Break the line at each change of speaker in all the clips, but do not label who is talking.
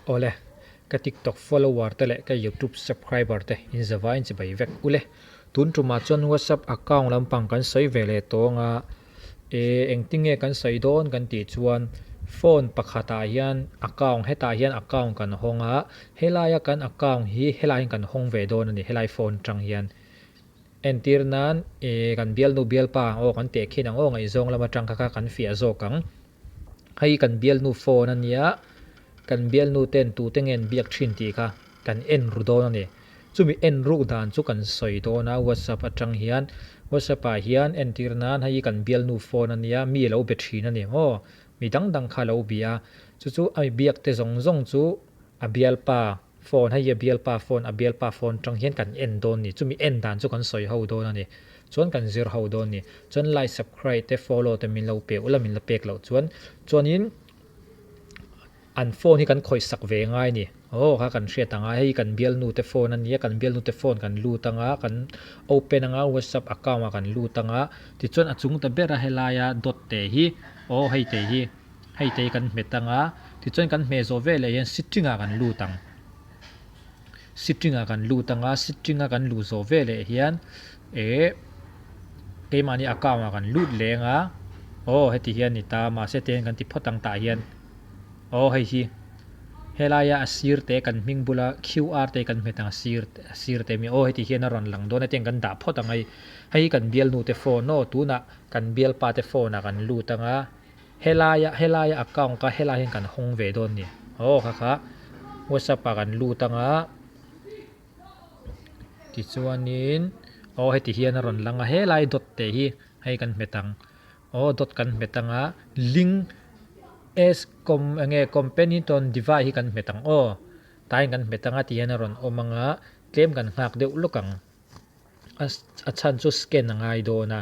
Awle, ka TikTok follower te leh ka YouTube subscriber te in zavaiin chibai vek ule. Tun tumah chuan WhatsApp account lampang kan sawi ve leh tawng a, e engtinge kan sawi dawn kan tih chuan phone pakhatah hian account hetah hian account kan hawng a, helaia kan account hi helai hian kan hawng ve dawn a ni helai phone atang hian. Entir nan e kan bialnu bialpa ang aw kan teh khin ang aw ngaihzawng lam atang kha kha kan fiah zawk ang. Hei kan bialnu phone a nia, kan bialnu ten tute nge an biak thin tih kha kan en ru dawn a ni. Chumi en ruk dan chu kan sawi dawn a WhatsApp atang hian. WhatsApp ah hian entir nan hei kan bialnu phone a nia, mi a lo be thin a ni maw? Mi dang dang kha a lo bia a, chu chu a mi biak te zawng zawng chu a bialpa phone, hei a bialpa phone, a bialpa phone atang hian kan en dawn a ni. Chumi en dan chu kan sawi ho dawn a ni. Chuan kan zir ho dawn a ni. Chuan like, subscribe te, follow te min lo pe ula min la pek loh chuan. Chuanin an phone hi kan khawih sak ve ngai a ni. Aw kha kan hriat ang a, hei kan bialnu te phone a nia, kan bialnu te phone kan lut ang a, kan open ang a, whatsapp account ah kan lut ang a, tichuan a chung ta ber a helaia dot te hi, aw hei te hi, hei te hi kan hmet ang a, tichuan kan hmeh zawh veleh hian sitting ah kan lut ang. Sitting ah kan lut ang a, sitting a kan luh zawh veleh hian eh keimahni account ah kan lut leng a, aw heti hian ni ta mahse te hian kan ti phawt ang tah hian aw hei hi helaia a sir te kan hming bula QR te kan hmet ang a sir a sir te mi aw heti hian a rawn lang dawn a tiang kan dah phawt ang hei hei hi kan bialnu te phone aw tunah kan bialpa te phone ah kan lut ang a. Helaia helaia account kha helai hian kan hawng ve dawn ni. Aw kha kha whatsapp ah kan lut anga tichuanin aw heti hian a rawn lang a helai dot te hi hei kan hmet ang aw dot kan hmet anga link s com enge company tawn device hi kan hmet ang aw tain kan hmet anga ti hian a rawn awm anga tlem kan nghak deuh lawk ang. A chhan chu scan a ngai dawn a,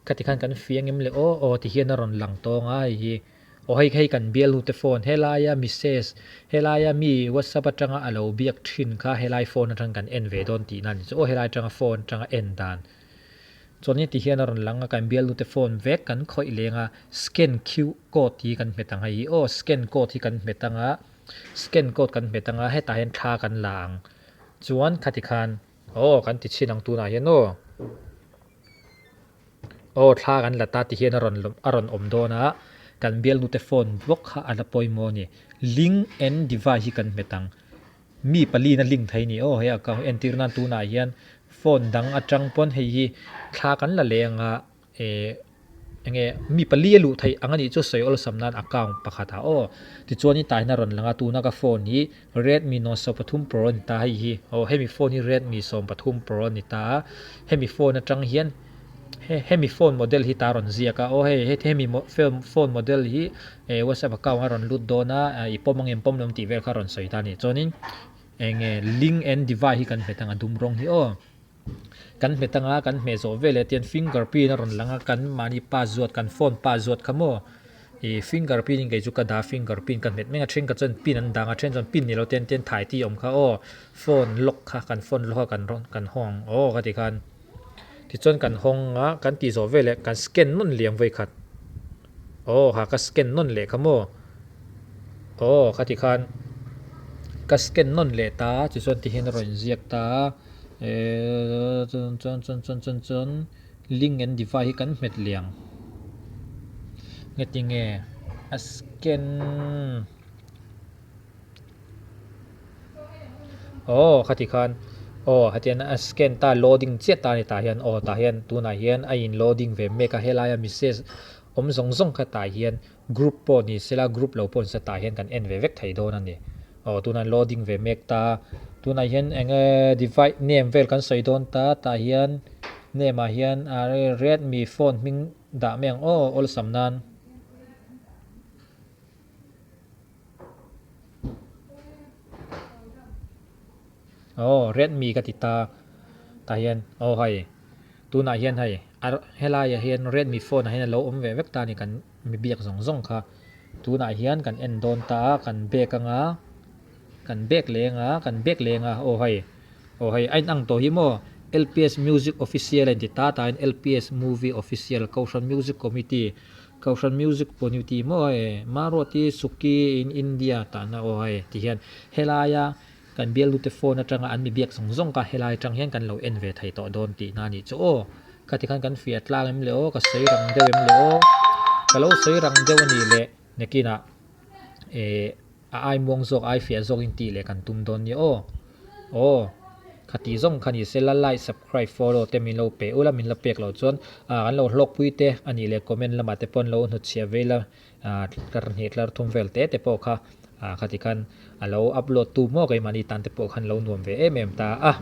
khati khan kan fiah em le aw aw ti hian a rawn lang tawng a hei hi aw hei hei kan bialnu te phone helaia message helaia mi whatsapp atanga a lo biak thin kha helai phone atang kan en ve dawn tihna a ni chu aw helai atanga phone atanga en dan chuanin ti hian a rawn lang a kan bialnu te phone vek kan khawih leng a scan Q code hi kan hmet ang hei hi aw scan code hi kan hmet anga scan code kan hmet anga hetah hian thla kan la ang chuan khati khan. Aw kan ti chhin ang tunah hian aw. Aw thla kan la ta ti hian a rawn a rawn awm dawn a, kan bialnute phone bawk kha a la pawimawh a ni. Link and device hi kan hmet ang. Mi paliin a link thei a ni aw he account entir nan tunah hian phone dang atang pawn hei hi thla kan la leh ang a. Eh enge mi pali a luh theih ang anih chu sawi awlsam nan account pakhat ah aw tichuan i taina rawn lang a tuna ka phone hi Redmi note 13 Pro a ni ta hei hi aw hemi phone hi Redmi 13 Pro a ni ta a hemi phone atang hian he hemi phone model hi ta rawn ziak a aw hei hemi phone model hi eh whatsapp account a rawn lut dawn a i pawm ang em pawm lo ang tih vel kha a rawn sawi ta a ni chuanin enge link and device hi kan hmet ang a dum rawng hi aw. Kan hmet anga kan hmeh zawh veleh tian finger print a rawn lang a kan mahni password kan phone password kha maw ih finger print in kei chu ka dah finger print ka hmet mek a then ka chuan pin an dang a then chuan pin ni lo ten tian thai tih awm kha aw phone lock kha kan phone lock a kan rawn kan hawng ang aw ka ti khan tichuan kan hawng a kan tih zawh veleh kan scan nawn liam vawi khat aw kha ka scan nawn leh kha maw aw ka ti khan ka scan nawn leh ta tichuan ti hian a rawn inziak ta a. Eee chuan chuan chuan chuan chuan chuan link and device hi kan hmet liang nge tinge a scan aw khati khan aw hetiang a scan ta loading chiah ta a ni tah hian aw tah hian tunah hian a in loading ve mek a helaia message awm zawng zawng kha tah hian group pawh ni sela group lo pawh ni sela tah hian kan en ve vek thei dawn a ni aw tunah loading ve mek ta tunah hian eng nge divide name vel kan sawi dawn ta tah hian name ah hian redmi phone hming dah mai ang aw awlsam nan. Aw redmi ka ti ta tah hian aw hei tunah hian hei a helaiah hian redmi phone ah hian a lo awm ve vek ta a ni kan mi biak zawng zawng kha tunah hian kan en dawn ta a kan bag anga kan bag leng a kan bag leng a aw hei aw hei a inang tawh hi maw L_P_S music official a inti ta tah hian L_P_S movie official kohhran music committee. Kohhran music pawh ni ti maw e Maruati Suki in India tahna aw hei ti hian helaia kan bialnute phone atanga an mi biak zawng zawng kha helai atang hian kan lo en ve thei tawh dawn tihna a nih chu aw. Khati khan kan fiah tlang em le aw, ka sawi rang deuh em le aw, ka lo sawi rang deuh a nih leh nakinah eh a ai muang zawk ai fiah zawk in tih leh kan tum dawn nia aw. Aw khati zawng kha ni se la like subscribe follow te min lo pe ula min la pek loh chuan ah kan lo hlawk pui te a nih leh comment lamah te pawh an lo hnutchhiah vei la ah tlar hnih tlar thum vel te te pawh kha ah khati khan a lo upload tu maw keimahni tan te pawh khan lo nuam ve em em ta a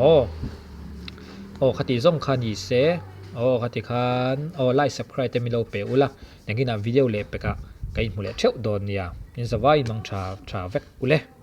aw aw khati zawng kha ni se aw khati khan aw like subscribe te min lo pe ula engin ah video leh pekah ka inhmu leh theuh dawn nia in zavai in mang tha tha vek ule.